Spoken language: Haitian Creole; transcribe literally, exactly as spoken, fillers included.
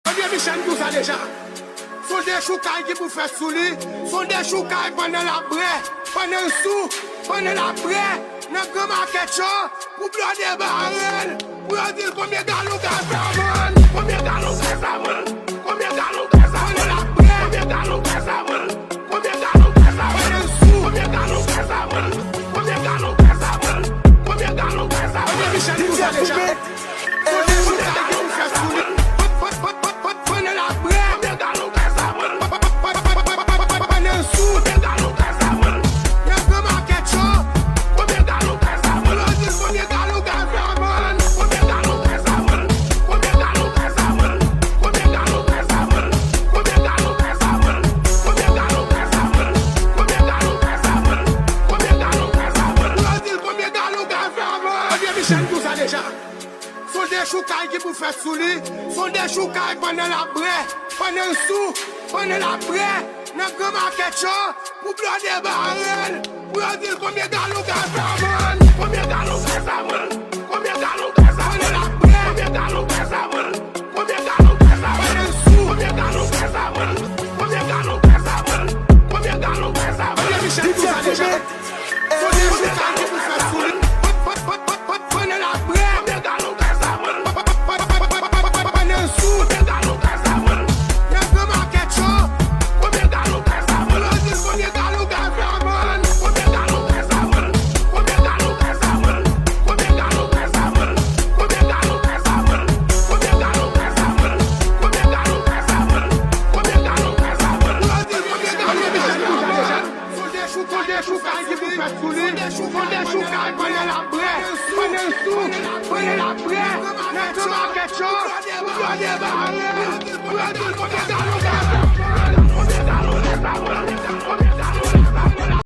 Ebyen, Michel, m di w sa deja. Se yon dechoukay ki pou fèt sou li. Se yon dechoukay pandan l ap brè, pandan l sou, pandan l ap brè nan gran makèt yo. Pou blòdè bare l, pou yo di l konbyen galon gaz la vann, konbyen galon gaz la vann, konbyen galon gaz la vann, konbyen galon gaz la vann, konbyen galon gaz la vann, konbyen galon gaz la vann, konbyen galon gaz la vann, konbyen galon gaz la vann. Ebyen, Michel, nou sa deja. Konbyen galon gaz la vann. Pandan l ap brè, pandan l sou, nan gran makèt yo, konbyen galon gaz la vann? Yo di l konbyen galon gaz la vann? Konbyen galon gaz la vann? Konbyen galon gaz la vann? Konbyen galon gaz la vann? Konbyen galon gaz la vann? Konbyen galon gaz la vann? Konbyen galon gaz la vann? Konbyen galon gaz la vann? Yo di l konbyen galon gaz la vann? Ebyen, Michel, m di w sa deja. Se yon dechoukay ki pou fèt sou li. Se yon dechoukay pandan l ap brè, pandan l sou, pandan l ap brè nan gran makèt yo, pou blòdè bare l, pou yo di l konbyen galon gaz la vann, konbyen galon gaz la vann, konbyen galon gaz la vann, pandan l ap brè, konbyen galon gaz la vann, konbyen galon gaz la vann, pandan l sou, konbyen galon gaz la vann, konbyen galon gaz la vann, konbyen galon gaz la vann. Ebyen, Michel, di w sa deja. Pandan l ap brè, pandan l sou, nan gran makèt yo, yo di l konbyen galon gaz la vann, konbyen galon gaz la vann, konbyen galon gaz la vann, konbyen galon gaz la vann, konbyen galon gaz la vann, konbyen galon gaz la vann, konbyen galon gaz la vann, konbyen galon gaz la vann. Yo di l konbyen galon gaz la vann. Se yon dechoukay ki pou fèt sou li. Se yon dechoukay pandan l ap brè, pandan l sou, pandan l ap brè nan gran makèt yo, pou blòdè bare l, pou yo di l konbyen